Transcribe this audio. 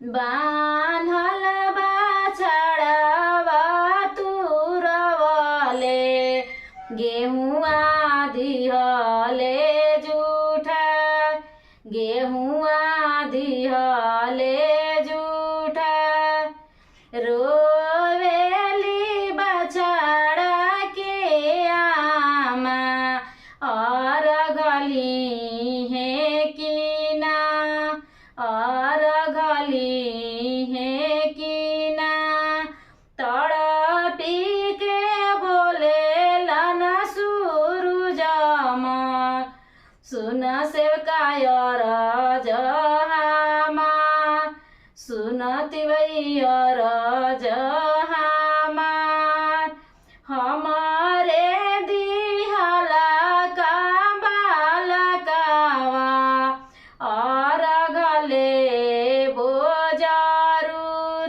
बान्हल बाछड़वा तुरवले गेहुआ दिहले जूठा, गेहुआ दिहले जूठा। रोवेली बछड़ा के आमा अरघली है किना, अरघली है किना। तड़पी के बोले लन सुरुजमा, सुन सेवकाय रजहामा, सुन तिवैय रजहामा। हमारे दिहला का बालकावा अरघले बोजरूर,